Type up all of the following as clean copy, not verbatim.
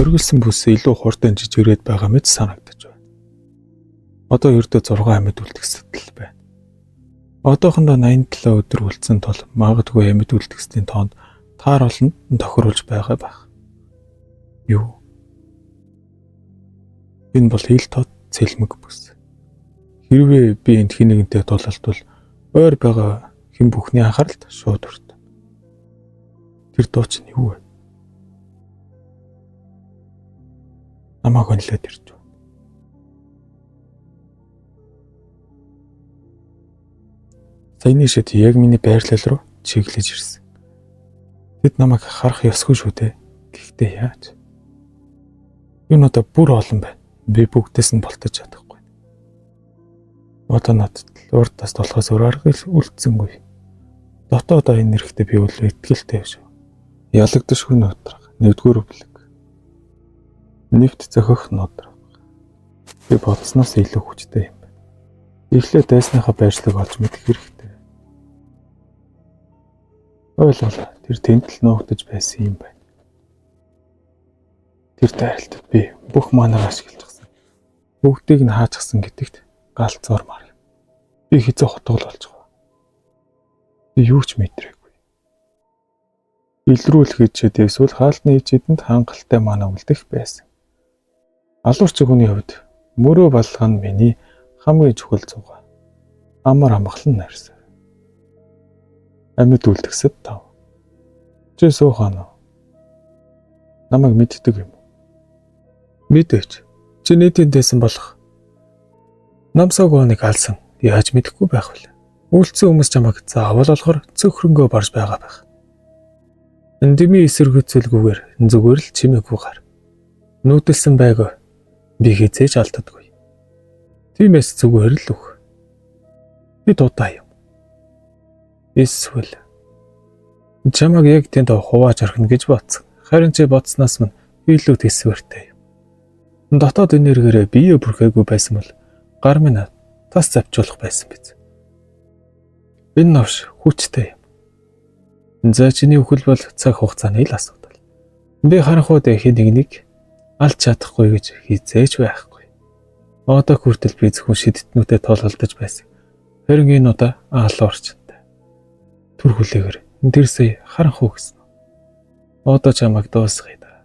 Оргилсан бүс илүү хурдан жижигрээд байгаа мэт санагдаж байна. Одоо ердөө 6 амьд үлдэх сэтэл байна. Одоохондоо 87 өдөр үлдсэн тул магадгүй амьд үлдгэсдийн тоонд тааруулна тохируулж байгаа байх. Юу? Энэ бол хил тод цэлмэг бүс. Хэрвээ би энд хэн нэгэнтэй тулалдвал ойр байгаа хэн бүхний анхааралд шууд хүртэн. Тэр дуу чинь юу вэ? Намайг өнлөөд ирж байна. Саяны шид яг миний байрлал руу чиглэж ирсэн. Тэд намайг харах ёсгүй шүү дээ. Гэхдээ яаж? Энэ одоо бүр олон байна. Би бүгдээс нь болтож чадахгүй. Одоо надад л урдаас толгоос өөр арга үлдсэнгүй. Дотоодоо энэ нэрхтээ би үл итгэлтэй шүү. Ялагдашгүй нудраг. Нэгдүгээр бүлэг. Нэвт зохих нудраг. Би бодсноос илүү хүчтэй юм байна. Эхлээд дайсныхаа байршлыг олж мэдэх хэрэгтэй. Ойлголоо. Тэр тэнд л нуугдаж байсан юм байна. Тэр дайралтад би бүх манаар ашиглажсэн. Бүгдийг нь хаачсан гэдэгт галзуурмаар. Би хэзээ хотгол болчих вэ? Би юу ч мэдрээгүй. Илрүүлэх хичээд эсвэл хаалтны хичээдэнд хангалттай мана үлдэх байсан. Алуурч хүний хувьд мөрөө баллах нь миний хамгийн чухал зугаа. Амар амгалан нарьсан. Амьд үлдгэсэд тав. Чи суухаа уу? Намайг мэддэг юм уу? Мэдээч. Чи нийтийн дээсэн болох Намсагоныг алсан. Яаж мэдэхгүй байх вэ? Үлдсэн хүмүүс чамайг заавал олохор цөхрөнгөө барж байгаа байх. Дэмий эсэргүүцэлгүйгээр зүгээр л чимээгүй гар. Нүүдэлсэн байг би хизээж алддаггүй. Тиймээс зүгээр л өг. Би дуудаа юм. Эсвэл чамайг яг тэнд хувааж орхино гэж бодсон. Харин чи бодсноос минь илүү төсвөртэй юм. Дотоод энергиэрээ бие бүрхээгүй байсан бол гар минь тас завчуулах байсан биз. Энэ новш хүчтэй юм. За чиний үхэл бол цаг хугацааны л асуудал. Би харанхуйд хэн нэгнийг алж чадахгүй гэж хизээж байхгүй. Одоо хүртэл би зөвхөн шидтнүүдэд тулалдаж байсан. Харин энэ удаа алуурчтай. Түр хүлээгээр тэр сая харанхуй гэсэн. Одоо чамайг дуусгая да.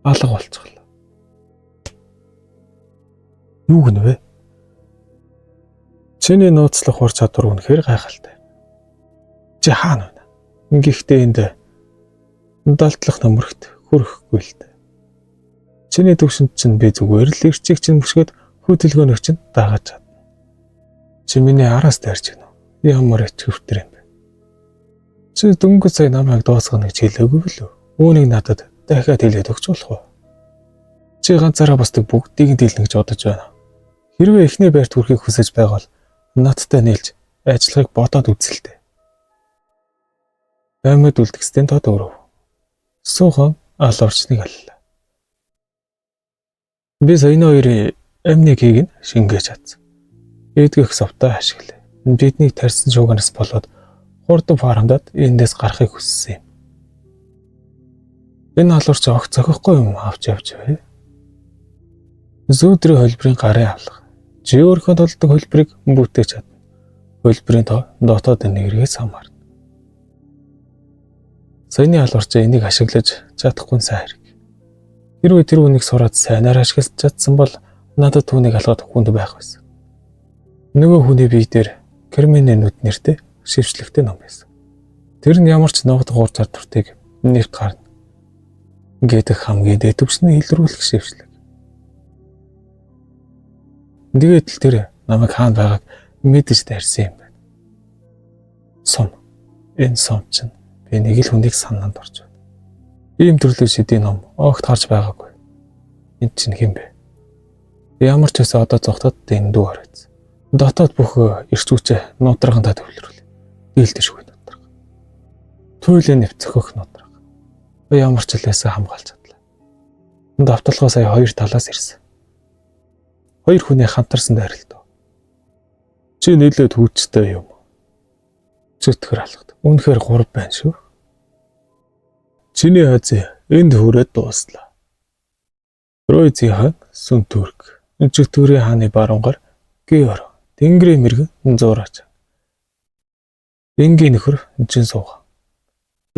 Алга болчихлоо. Юу гэнэ вэ? Чиний нууцлах ур чадвар үнэхээр гайхалтай. Чи хаана байна? Гэхдээ энд далдлах нөмрөгт хүрэхгүй л дээ. Чиний төвшөнд чинь би зүгээр л ирчийг чинь мөшгöd хөдөлгөөнөг чинь дагаж чадна. Чи миний араас дайрч гинэ. Ямар ичвэртэр юм бэ? Чи дөнгөж сая намайг дуусгана гэж хэлээгүй билүү? Үүнийг надад дахиад хэлээд өгч болох уу? Чи ганцаараа босдог бүгдийг нь дийлнэ гэж бодож байна. Хэрвээ эхний байрт хүрэхийг хүсэж байгаа бол надтай нийлж ажиллахыг бодоод үзэлтэй. Амьд үлдгэсдэн тод өрөв. Суухан алуурчныг аллаа. Би саяны хоёрын амны кийг нь шингээж чадсан. Эдгэх совтой ашиглав. Биднийг тарьсан шууганаас болоод хурдан фармдад эндээс гарахыг хүссэн юм. Энэ алуурч огт зохихгүй юм авч явж бай. Зүүдрийн хөлбрийн гарын авлага. Чи өөрийнхөө толдог хөлбрийг бүтээж чадна. Хөлбрийн тоо дотоод нэгргээс хамаарна. Саяны алуурч энийг ашиглаж чадахгүй нь сайн хэрэг. Хэрвээ тэр үнийг сураад сайнаар ашиглаж чадсан бол надад түүнийг алгаад хүнд байх байсан. Нөгөө хүний бие дээр Кермене нүд нэртэй шившлэгтэй ном байсан. Тэр нь ямар ч ногдох ур чадвартыг нэрт гарна гэдэг хамгийн дээд түвшний илрүүлэх шившлэг. Тэгээд л тэр намайг хаана байгааг мэдэж дайрсан юм байна. Сум. Энэ сум чинь би нэг л хүнийг санаанд орж байна. Ийм төрлийн шидийн ном огт харж байгаагүй. Энд чинь хэн бэ? Ямар ч байсан одоо зогтоод дэндүү ороц. Дотоод бүх эрч хүчээ нудрагандаа төвлөрүүл. Дийлдэшгүй нудраг. Туйлын нэвт зөхөх нудраг. Ямар ч лээсээ хамгаалж чадлаа. Давталгаа сая хоёр талаас ирсэн. Хоёр хүний хамтарсан дайралт. Чи нэлээд хүчтэй юм. Чөтгөр алгад. Үнэхээр гурав байна шүү. Чиний хойз Энд хүрээд дууслаа. Тройцын хаан Сүнтүрк, Чөтгөрийн хааны баруун гар Геор, Тэнгэрийн мэрэгэн Зураач. Энгийн нөхөр Жин сууга.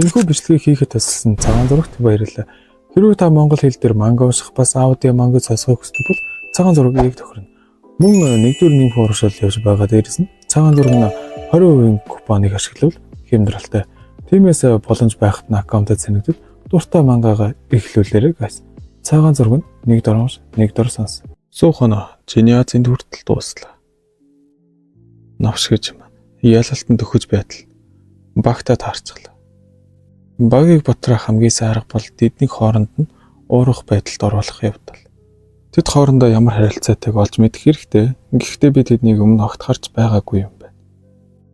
Энэхүү бичлэгийг хийхэд тусалсан Цагаан зурагт баярлалаа. Хэрвээ та монгол хэл дээр манга унших бас аудио манга сонсохыг хүсдэг бол Цагаан зургийг тохирно. Мөн нэгдүгээр нэмэх урамшуул явж байгаа. Дээрээс нь Цагаан зураг нь 20% купоныг ашиглавал хямдралтай. Тиймээс боломж байхад нь аккаунтаа цэнэглээд дуртай мангагаа эхлүүлээрэй guys. Цагаан зураг нь нэг дор унш, нэг дор сонс. Суухана чиний аз энд хүртэл дууслаа. Новш гэж маань ялалтан төхөж байтал багтаа таарчглаа. Багийг бутрах хамгийн сайн арга бол тэднийг хооронд нь уурах байдалд оруулах явдал. Тэд хоорондоо ямар харилцаатайг олж мэдэх хэрэгтэй. Гэхдээ би тэднийг өмнө огт харж байгаагүй юм байна.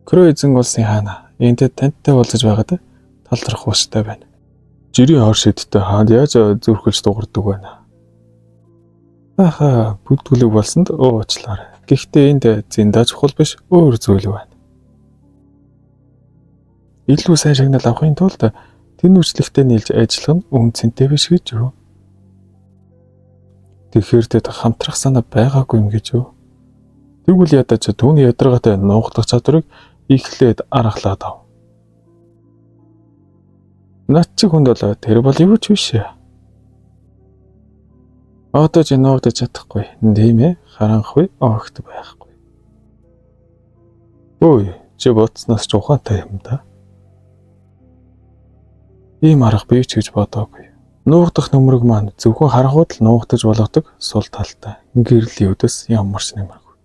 Крөө эзэн улсын хаана энд тантай уулзаж байгаад талархах ууштай байна. Жирийн хор шидтэй хаанд яаж зүрхэлж дуурдаг байна. Ахаа, бүдгүлэг болсонд уучлаарай. Гэхдээ энд зиндаа чухал биш, өөр зүйл байна. Илүү сайн шагнал авахын тулд тэнүүчлэгтэй нийлж ажиллах нь үн цэнтэй биш гэж юу? Тэгэхээр тэд хамтрах санаа байгаагүй юм гэж юу? Тэгвэл ядаж түүний ядаргаатай нуугдах чадварыг эхлээд аргалаад ав. Над чиг хүнд бол тэр бол юу ч биш. Одоо чи нуугдаж чадахгүй. Тийм ээ, харанхуй огт байхгүй. Ой, чи бодсноос ч ухаантай юм да. Ийм арга бий ч гэж бодоогүй. Нуугдах нөмрөг маань зөвхөн харанхуйд л нуугдаж болгодог сул талтай. Гэрлийн үдэс ямар ч нэмэргүй.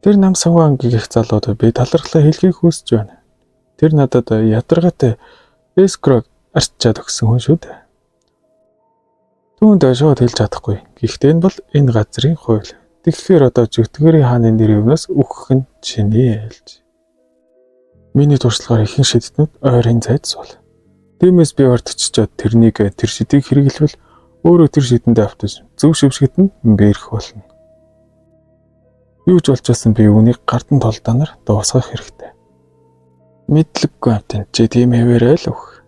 Тэр нам саван гих залууд би талархлаа хэлхийг хүсэж байна. Тэр надад ядаргаатай эскрог арчаад өгсөн хүн шүү дээ. Түүнд шууд хэлж чадахгүй. Гэхдээ энэ бол энэ газрын хууль. Тэгэхээр одоо Чөтгөрийн хааны нэрийн өмнөөс үхэх нь чиний ээлж. Миний туршлагаар ихэнх шидтнүүд ойрын зайд сул. Тиймээс би ордчичоод тэрнийг тэр шидийг хэрэглэвэл өөрөө тэр шидэндээ автаж зөв шившгэт нь бэрх болно. Юу ч болчихсон би үүнийг гардан толдаанаар дуусгах хэрэгтэй. Мэдлэггүй амтан чи тийм хэвээрээ л өөх.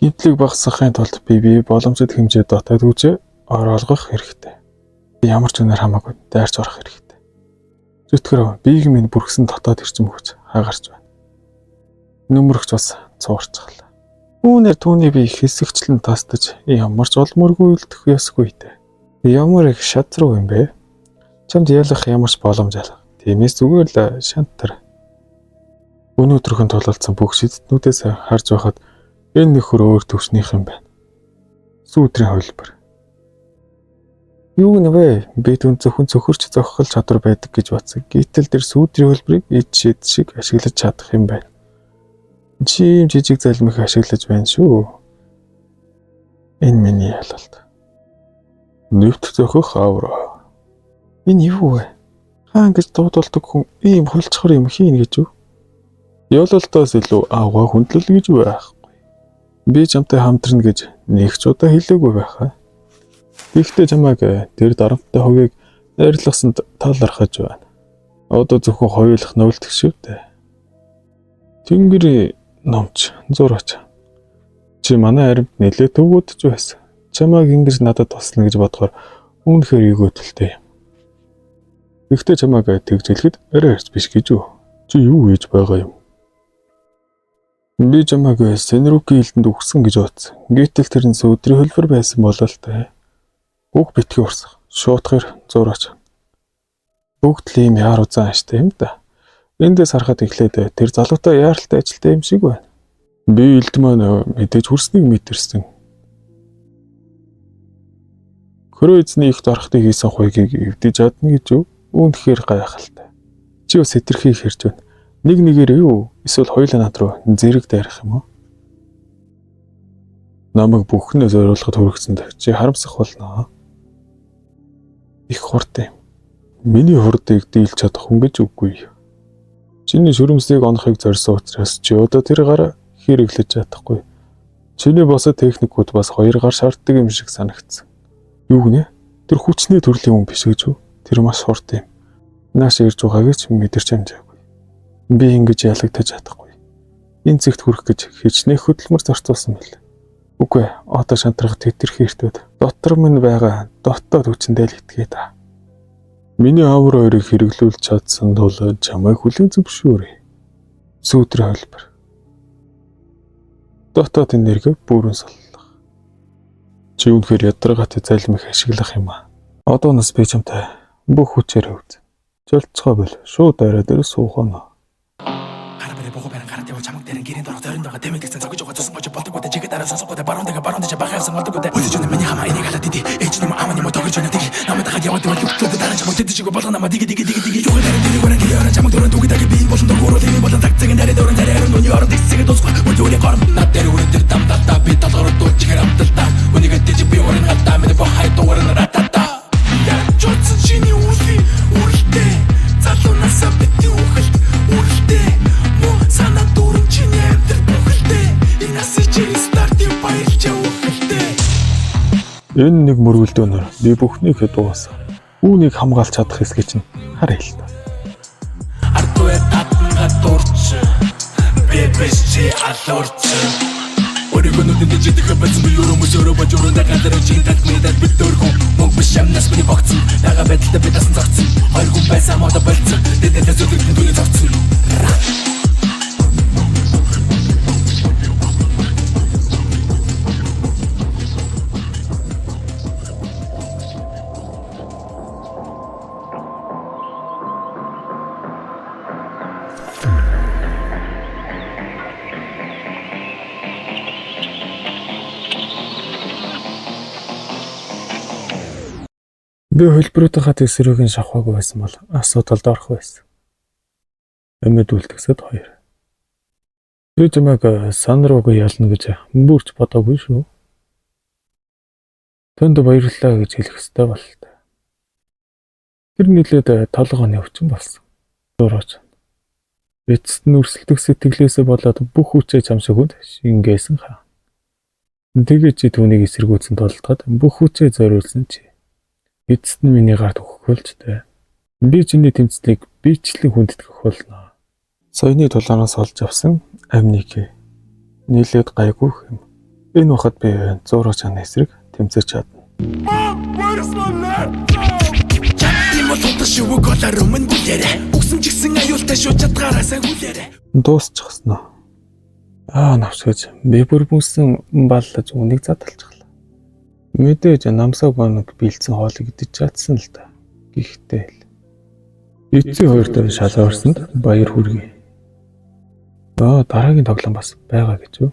Гэмтлийг багасгахын тулд би бие боломжит хэмжээ дотоод хүчээ оруулах хэрэгтэй. Ямар ч үнээр хамаагүй дайрч орох хэрэгтэй. Зүтгэр биеийг минь бүрхсэн дотоод эрчим хүч хагарч байна. Нөмрөгч бас цуурчглаа. Үүнээр түүний бие хэсэгчлэн тастаж ямар ч олморгүй үлдэх ёсгүй дээ. Ямар их шадруу юм бэ? Чамд ялах ямар ч боломж алга. Тиймээс зүгээр л шантар. Өнөөдрөхөн тулалдсан бүх шидтнүүдээс харж байхад энэ нөхөр өөр төвшнийх юм байна. Сүүдрийн хувилбар. Юу гэнэ? Би түн зөвхөн цөхөрч зохихол чадвар байдаг гэж бодсон. Гэтэл тэр сүүдрийн хувилбарыг ид шид шиг ашиглаж чадах юм байна. Чи ийм жижиг залмих ашиглаж байна шүү. Энэ миний ялалт. Нэвт зохих авра. Энэ юу вэ? Хаан гэж дуудулдаг хүн ийм холчхор юм хийнэ гэж юу? Ялалтаас илүү авгаа хүндлэл гэж байхгүй. Би чамтай хамтрана гэж нэг ч удаа хэлээгүй байхаа. Гэхдээ чамайг тэр дарамттай хувийг найрлахсанд талархаж байна. Одоо зөвхөн хоёулах нөлдөх шүү дээ. Тэнгэрийн номч зураач. Чи манай аримт нэлээд төвгүүдж байсан. Чамайг ингэж надад туслана гэж бодохоор үнэхээр эгөөдөлтэй юм. Гэхдээ чамайг тэгж хэлэхэд арай эрт биш гэж үү? Чи юу хийж байгаа юм? Би чамайг Сенрүкийн элдэнд өгсөн гэж бодсон. Гэтэл тэр нь сүүдрийн хөлбөр байсан бололтой. Бүх битгий урсах. Шуутгэр зураач. Бүгд л ийм яар узаан аштай юм да. Эндээс харахад эхлээд тэр залуутай яаралтай ажилтай юм шиг байна. Би элд маань мэдээж хүрснийг мэдэрсэн. Хөрөө эзний их дарахтыг хийсэн хуйгийг эвдэж чадна гэж юу? Үүнхээр гайхалтай. Чи бас хэтэрхий хэрж байна. Нэг нэгээр юу? Эсвэл хоёулаа над руу зэрэг дайрах юм уу? Намайг бүхнээ зориулахад хүргэсэнд чи харамсах болно. Их хурд юм. Миний хурдыг дийлж чадах хүн гэж үгүй. Чиний шүрмсийг онохыг зорьсон учраас чи одоо тэр гараа хэрэглэж чадахгүй. Чиний босод техникүүд бас хоёр гар шаарддаг юм шиг санагдсан. Юу гинэ? Тэр хүчний төрлийн хүн биш гэж үү? Тэр маш хурд юм. Нааш ирж байгааг ч мэдэрч амжаагүй. Би ингэж ялагдаж чадахгүй. Энэ зэгт хүрэх гэж хичнээн хөдөлмөр зарцуулсан бэл. Үгүй одоо шантрах тэтэрхий эртүүд дотор минь байгаа дотоод хүчэндээ л итгээ та. Миний авар хоёрыг хэрэглүүлж чадсан тул чамайг хүлээн зөвшөөрье. Сүүдрэ холбор. Дотоод энерги бүрэн соллох. Чи үнэхээр ядаргаатай залим их ашиглах юм аа. Одооноос би чамтай бүх хүчээр хөвз. Жолцгоо бол шууд орой дээр суухана. Гар барай бугу барин гараад яваа чамаг дэрэн гэрийн дорог зойрон дорог тэмэглэсэн цогж байгаа цусан гож болдоггүй чигээ дараа сонсохгүй баруун дэгэ баруун дэгэ бага явсан болдоггүй өдөж өнө миний хамаа энийг халаад иди ээж нэм аав нэм тогж өнө тийг намайг дахад яваад байвал өгчөөд дараа чамаг тэд чигээ болгоно намайг диги диги диги диги юугаар дэрэг дэрэг барин гэрийн орон чамаг дөрөн дүги даги би болон дөрөөр тийм болон цаг цагийн дараа дөрөн царай өрөн нүний орон тэгсэгэ дуусгүй үлдүүрийн горм над дээр өрөн тэр дам далтаа би толгороо дуулчихэр амталтаа үнийг тэжи би өрөн халтаа миний бо хай дуурын ратата яаж утсан чиний үлийн үрэлтэй залуу насаа бити үхэлт үрэлтэй муу санаа дүүрэн чиний амьдрал бүхэлдээ энэ насыг чи старт баярлж үхэлтэй. Энэ нэг мөргөлдөөнөөр би бүхнийг дуусгав. Үүнийг хамгаалж чадах эсхий чинь хар хэл та. Ардуй татнага дурч би биш чи алуурч өөрийгөө нүдэнд жидэх байсан би өрөө мөс өрөө бож өрөөндөө ганцаар чинь тат миний тат бид өрхөн мөнгө биш амнаас миний богцсон байгаа байдалтай би тасан зогцсон хоёр хүн байсан модо болцсон дэдэлээ зүтгэн түүний зогцсон. Би хөлбөрүүдийнхаа тесрүүг нь шавхаагүй байсан бол асуудалд орох байсан. Амьд үлдгэсэд хоёр. Би чамайг сан руугаа ялна гэж бүрч бодоогүй шүү. Танд баярлалаа гэж хэлэх ёстой бололтой. Тэр нэлээд толгойн өвчин болсон. Зураач. Эцэст нь өрсөлдөх сэтгэлээсээ болоод бүх хүчээ чам шиг хүнд шингээсэн хаа. Тэгээд чи түүнийг эсэргүүцэн толдоход бүх хүчээ зориулсан чи. Эцэст нь миний гарт өгөхөлж дээ. Би чиний тэмцлийг бичлэн хүндэтгэх болно. Соёны тулаанаас олж авсан амник нийлээд гайгүй юм. Энэ вахад би зураач чаны эсрэг тэмцэж чадна. Тийм бол туташ шивэг голоор өмнө бүлээрэ үгсэн ч гэсэн аюултай шүү чадгаараа сайн хүлээрэ. Дуусчихсан уу? Аа навсгаж би бүр бүсэн баллаж үнийг задалчихлаа. Мэдээж намсаа гоног бэлдсэн хоолыг идэж чадсан л да. Гэхдээ л эцсийн хоёр дахь шалгуурсанд баяр хүргэе. Аа дараагийн тоглоом бас байгаа гэж юу?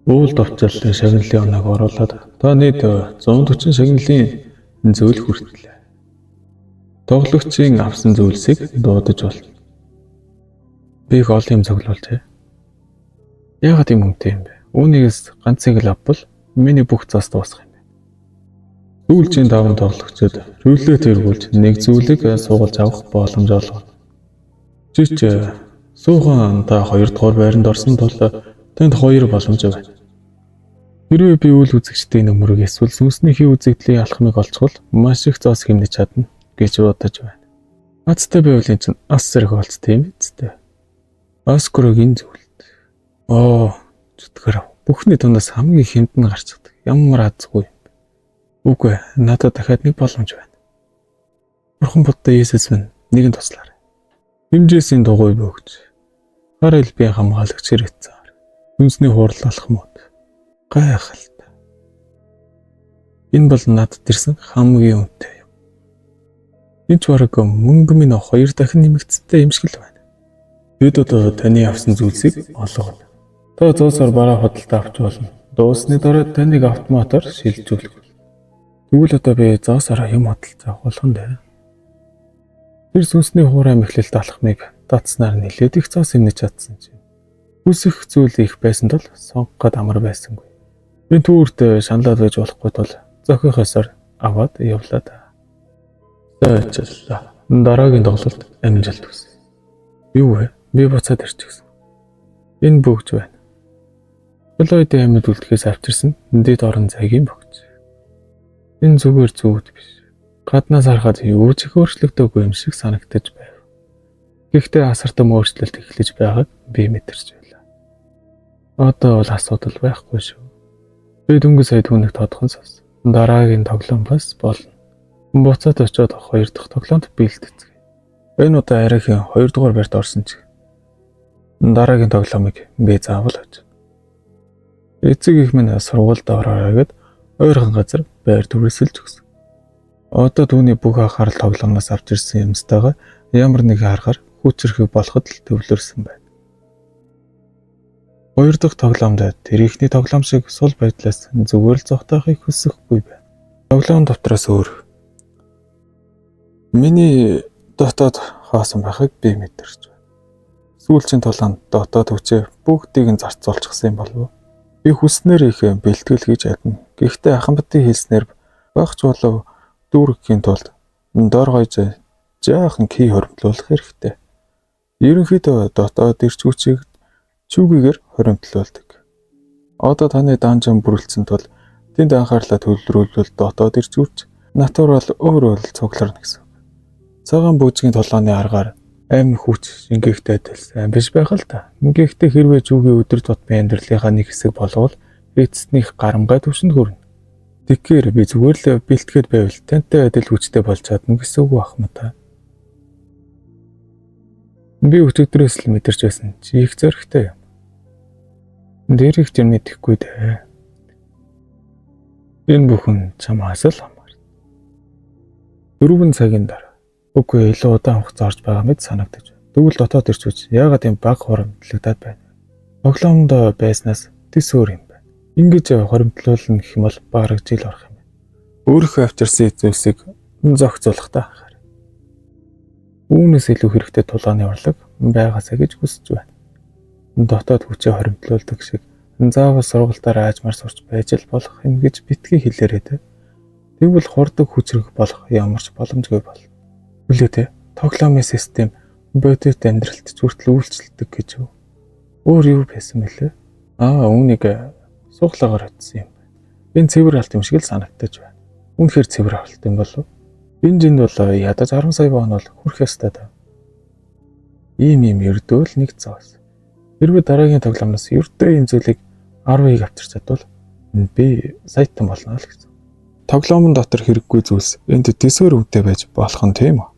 Уул довчлолын шагналын оноог оруулаад та нийт 140 шагналын зүйл хүртлээ. Тоглогчийн авсан зүйлсийг дуудаж болно. Би их олон юм цуглуулжээ. Яагаад юм хүнтэй юм бэ? Үүнийгээс ганцыг л авбал миний бүх зас дуусах юм байна. Сүүлчийн таван тоглогчид рулет эргүүлж нэг зүйлийг суулж авах боломж олгоно. Жич суухан та 2 дугаар байранд орсон тул танд хоёр боломж байна. Хэрвээ би үйл үзэгчдийн нүмерийг эсвэл сүнснийхээ үзэгдлийн алхмыг олцвол маш их зоос хэмнэж чадна гэж бодож байна. Азтай байвал энэ чинь ас зэрэг олцтой юм биз дээ. Оскарыг энэ зүйлд. Оо, зүтгэр бүхний дундаас хамгийн хэмт нь гарчдаг. Ямар азгүй юм бэ? Үгүй, надад дахиад нэг боломж байна. Бурхан будда Есүс минь нэгэн туслаарай. Хэмжээсийн дугуй бөгж. Хар элбийн хамгаалагч хэрэгцээр. Хүнсний хурал алхмууд. Гайхалтай. Энэ бол надад ирсэн хамгийн үнэтэй юм. Энэ ч бараг мөнгө минь 2 дахин нэмэгдсэнтэй юм шиг л байна. Бид одоо таны авсан зүйлсийг олгоно. Та зоосоор бараа худалдаа авч болно. Дууссаны дараа таныг автоматар шилжүүлэх. Тэгвэл одоо би зоосоор юм худалдаа авах болгон дээ. Тэр сүнсний хуурай мэхлэлт алхмыг татснаар нэлээд их зоос хэмнэж чадсан чинь. Хүсэх зүйл их байсан тул сонгох гээд амар байсангүй. Энэ түүрт шаналаад байж болохгүй тул зохихосоор аваад явлаа да. Зөөчлөө. Дараагийн тоглолт амжилт хүсье. Юу вэ? Би буцаад ирчихсэн. Энэ бөгж байна. Флойдын амьд үлдэхээс авчирсан дэд орон зайгийн бөгж. Энэ зүгээр зүуд биш. Гаднаас харахад юу ч их өөрчлөгдөөгүй юм шиг санагдаж байв. Гэхдээ асар том өөрчлөлт эхлэж байгааг би мэдэрч байлаа. Одоо бол асуудал байхгүй шүү. Би дөнгөж сая түүнийг тодхон сонс. Дараагийн тоглоом бас болно. Буцаад очиод хоёр дахь тоглоомд бэлтгэцгээе. Энэ удаа арайхийн 2 дугаар байрт орсон ч дараагийн тоглоомыг би заавал очив. Эцэг их минь сургуульд ороорой гэд ойрхон газар байр түрээсэлж өгсөн. Одоо түүний бүх анхаарал тоглоомноос авч ирсэн юмстайгаа ямар нэгэн аргаар хүчрхэг болоход л төвлөрсөн байна. Хоёр дахь тоглоомд тэр ихний тоглоом шиг сул байдлаас зүгээр л зогтоохыг хүсэхгүй байна. Тоглоом дотроос өөр миний дотоод хоосон байхыг би мэдэрч байна. Сүүлчийн тулаанд дотоод хүчээ бүгдийг нь зарцуулчихсан юм болов уу? Би хүснээр их бэлтгэл хийж чадна. Гэхдээ Аханбатын хэлснээр багч болов дүүргэхийн тулд дор хаяж жаахан ки хоримтлуулах хэрэгтэй. Ерөнхийдөө дотоод эрч хүчийг чүгэгээр хоримтлуулдаг. Одоо таны данжин бүрэлдсэн тул тэнд анхаарлаа төвлөрүүлбэл дотоод эрч хүч натурал өөрөө л цугларна гэсэн. Цагаан бүжгийн тулааны аргаар амь хүч шингээхтэй адил сайн биш байх л та. Гэхдээ хэрвээ чүгийн өдөр тутмын амьдралынхаа нэг хэсэг болвол эцэстнийх гарамгай түвшинд хүрнэ. Тэгэхээр би зүгээр л бэлтгээд байвал тантай адил хүчтэй болж чадна гэсэн үг байх юм та. Би өчигдрөөс л мэдэрч байсан чи их зоригтой юм. Дээрх юм мэдэхгүй дээ. Энэ бүхэн чамаас л хамаарна. 4 цагийн дараа үгүй илүү удаан хугацаа орж байгаа мэт санагдаж байна. Тэгвэл дотоод ирч үз яагаад юм баг хурамтлагдаад байна. Тоглоомд байснаас тэс өөр юм байна. Ингэж хоримтлуулна гэх юм бол бараг жил орох юм байна. Өөрийнхөө авчирсан зүйлсийг зохицуулахдаа анхаар. Үүнээс илүү хэрэгтэй тулааны урлаг байгаасаа гэж хүсэж байна. Дотоод хүчээ хоримтлуулдаг шиг заавал сургалтаар аажмаар сурч байж л болох юм гэж битгий хэлээрэй дээ. Тэгвэл хурдаг хүчрэх болох ямар ч боломжгүй болно. Хүлээ те, тоглоомын систем бодит амьдралд ч хүртэл үйлчлдэг гэж юу? Өөр юу байсан бэлээ? Аа, үүнийг сууглагаар очсон юм байна. Энэ цэвэр алт юм шиг л санагдаж байна. Үнэхээр цэвэр авалт юм болов? Энэ жинд бол ядаж 10 сая вон бол хүрэх ёстой даа. Ийм юм ердөө л нэг зоос. Хэрвээ дараагийн тоглоомноос ердөө ийм зүйлийг 10-ыг авчирч чадвал би саятан болно л гэсэн. Тоглоомн дотор хэрэггүй зүйлс энд төсөөр үнэтэй байж болох нь тийм үү?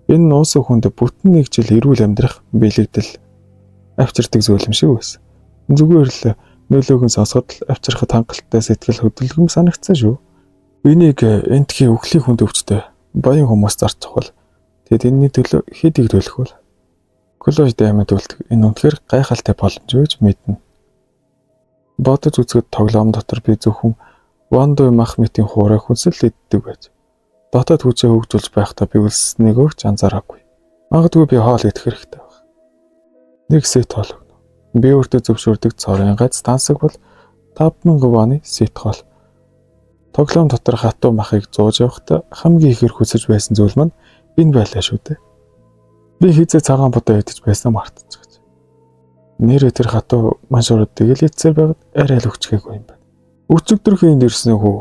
Энэ нуусан хүнд бүтэн нэг жил эрүүл амьдрах бэлэгдэл авчирдаг зүйл юм шиг байсан. Зүгээр л нөлөөгөн сонсоход л авчирхад хангалттай сэтгэл хөдлөлгөн санагдсан шүү. Энийг энтхийн өхлийн хүнд өвчтэй баян хүмүүс зарчих бол тэгэд энэний төлөө хэд их төлөх вэ? Клойд аймаг төлдөг энэ үнэхээр гайхалтай боломж гэж мэднэ. Бодож үзэхэд тоглоом дотор би зөвхөн Вандой Махмитийн хуурай хүнсэл иддэг байж. Дотоод хүчээ хөгжүүлж байхдаа би өлснийг өгч анзаараагүй. Магадгүй би хоол идэх хэрэгтэй байх. Нэг сет хоол өгнө. Би өөртөө зөвшөөрдөг цорын гац тансаг бол 5000 воны сет хоол. Тоглоом дотор хатуу махыг зууж явахдаа хамгийн ихээр хүсэж байсан зүйл маань энэ байлаа шүү дээ. Би хизээ цагаан будаа идэж байснаа мартчихж. Нэрээ тэр хатуу маншууруудыг л идсээр байгаад арай л өчгээгүй юм байна. Өчигдрөх энд ирсэн хүү.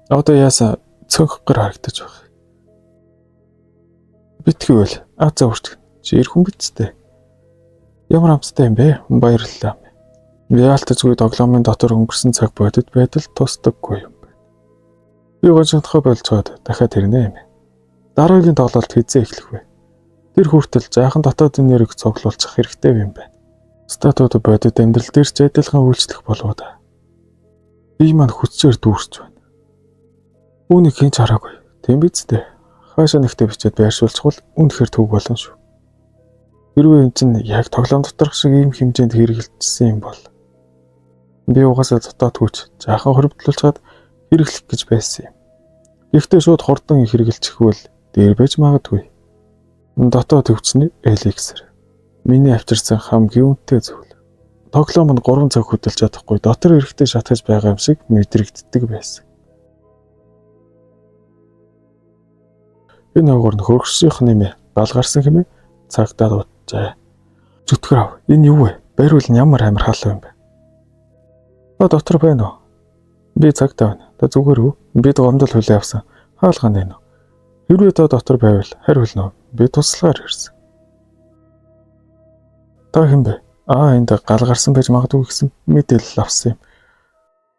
Одоо яасан цонх гар харагдаж байх. Битгий бол азаа үрчгэн. Чи ир хүн биз дээ. Ямар амттай юм бэ? Баярлалаа. Яалтчгүй тоглоомын дотор өнгөрсөн цаг бодит байдал тусдаггүй юм байна. Би гожигдохоо болцоод дахиад хэрнэ юм. Дараагийн тоглолт хэзээ эхлэх вэ? Тэр хүртэл жаахан дотоодын нэрийг цуглуулчих хэрэгтэй юм байна. Статууд бодит амьдрал дээр ч адилхан үйлчлэх болов да. Би маань хүчээр дүүрч байна. Үүнийг хэн ч хараагүй. Тийм биз дээ. Хаашаа нэгтээ бичээд байршуулчихвал үнэхээр төг болно шүү. Хэрвээ эн чинь яг тоглоом доторх шиг ийм хэмжээнд хэрэгэлжсэн юм бол би угаасаа дотоод хүч жаахан хоригдлуулчаад хэрэглэх гэж байсан юм. Гэхдээ шууд хурдан хэрэгэлчихвэл дээр байж магадгүй. Дотоод төвчний эликсер. Миний авчирсан хамгийн үнэтэй зүйл. Тоглоом нь 3 цаг хөдөлж чадахгүй дотор эрэхтэй шатгаж байгаа юм шиг мэдрэгддэг байсан. Энэ хогоор нь хөргөшийнх нэмээ гал гарсан хэмээн цагдаа дууджээ. Зүтгэр ав. Энэ юу вэ? Бариул нь ямар амар халуун юм бэ? Та дотор байна уу? Би цагдаа байна. Та зүгээр үү? Бид гомдол хүлээ авсан. Хаалганд байна уу? Хэрвээ та дотор байвал хариулна уу? Би туслахаар ирсэн. Та хэн бэ? Аа, энд гал гарсан байж магадгүй гэсэн мэдээлэл авсан юм.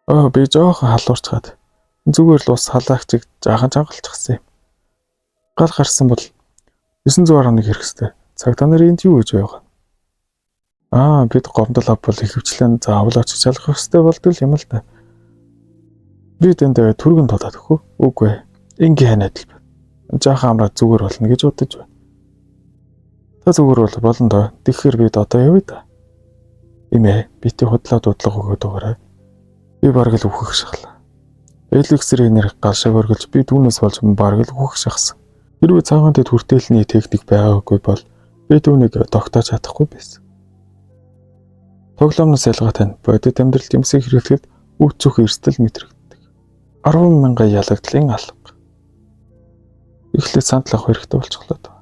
Аа, би жоохон халуурчхаад зүгээр л ус халаагчиг жаахан чангалчихсан юм. Гал гарсан бол 911 хэрэг хэвээр. Цагтаа нар энд юу гэж байгаа? Аа, бид гомдол авбал ихэвчлэн заавал очиж залгах ёстой болдгол юм л да. Бид энд түргэн дуудаад өгөх үү? Үгүй ээ. Энгийн хань адил байна. Жаахан амраад зүгээр болно гэж бодож байна. Та зүгээр бол болно доо. Тэгэхээр бид одоо явъя да. Имээ, бити худлаа дуудлага өгөөд өгөөрэй. Би бараг л үхэх шахлаа. Эликсер энер гал шиг өргөлж би түүнээс болж бараг л үхэх шахсан. Хэрвээ цаагаан дэд хүртээлний техник байгаагүй бол би түүнийг тогтоож чадахгүй байсан. Тоглоомноос ялгаатай нь бодит амьдралд юмсыг хэрэглэхэд үүцөх эрсдэл мэдрэгддэг. 10 мянган ялагдлын алга. Эхлээд сандал авах хэрэгтэй болчихлоо доо.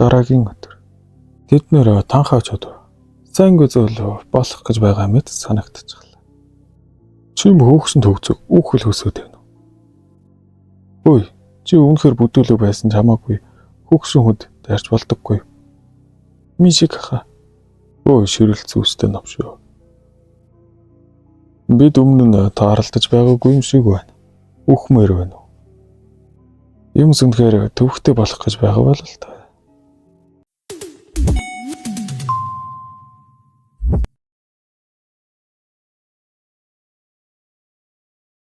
Дараагийн өдөр. Тэд нэр танхаа очоод сайнгүй зүйл болох гэж байгаа мэт санагдчихлаа. Чи юм хөөхсөн төгцөг үхэл хөсөөд байна уу? Ой, чи үнэхээр бүдүүлэг байсан ч хамаагүй хөөхсөн хүнд дайрч болдоггүй. Ми шиг хаа. Ой, ширэл зүстэй новшоо. Бид өмнө нь тааралдаж байгаагүй юм шиг байна. Үхмээр байна уу? Юм сүнхээр төвхтэй болох гэж байгаа бол л та.